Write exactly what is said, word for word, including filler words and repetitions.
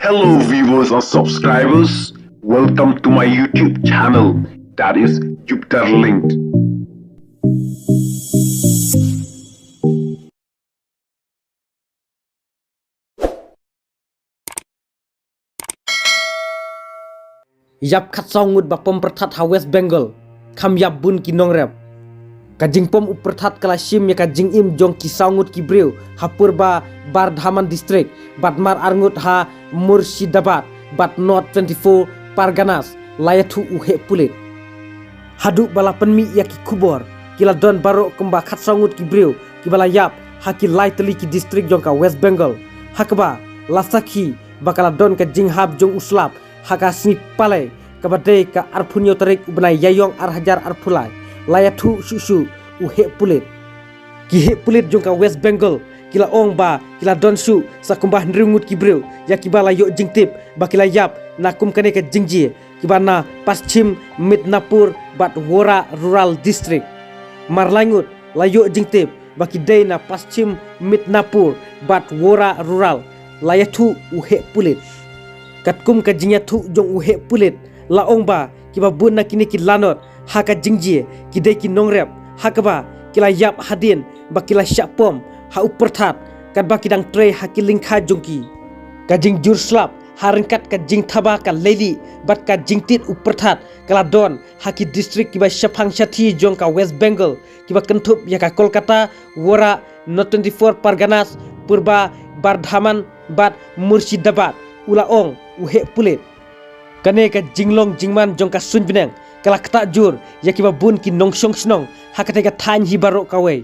Hello viewers and subscribers, welcome to my YouTube channel, that is Jupiter Linked. Ïap khatsaw ngut ba pom pyrthat ha West Bengal, kham ïap bun ki nongrep. Ka jingpom u pyrthat ka la shim ïa ka jingim jong ki saw ngut ki briew ha Purba Bardhaman District, bad mar ar ngut ha Murshidabad, bad North twenty-four Parganas, la ïathuh u heh pulit. Haduh ba la pynmih ïa ki khubor, ki la don baroh kumba khatsaw ngut ki briew kiba la ïap ha ki lai tylli ki district jong ka West Bengal, ha kaba la sakhi ba ka la don ka jinghap jong u slap ha ka sngi Palei, kaba dei ka arphew hynñiew tarik u bnai Ïaïong ar hajar arphew lai, la ïathuh shuh shuh u heh pulit. Ki heh pulit jong ka West Bengal ki la ong ba ki la don shuh sa kumba hynriew ngut ki briew ïa kiba la ïoh jingtip ba ki la ïap na kum kane ka jingjia, kiba na Paschim Midnapur bad Wora Rural District. Mar lai ngut la ïoh jingtip ba ki dei na Paschim Midnapur bad Wora Rural, la ïathuh u heh pulit. Katkum ka jingïathuh jong u heh pulit, la ong ba kiba bun na kine ki lanot ha ka jingjia ki dei ki nongrep, ha kaba ki la ïap hadien ba ki la shah pom ha u pyrthat katba ki dang trei ha ki lyngkha jong ki. Ka jingjur slap ha ryngkat ka jingthaba ka leilieh bad ka jingtied u pyrthat ka la don ha ki district kiba shaphang shathie jong ka West Bengal, kiba kynthup ïa ka Kolkata, Wora, North twenty-four Parganas, Purba Bardhaman bad Murshidabad, u la ong u heh pulit. Kane ka jinglong jingman jong ka suiñ bneng ka la ktah jur ïa kiba bun ki nongshong shnong ha katei ka thaiñ hi baroh kawei.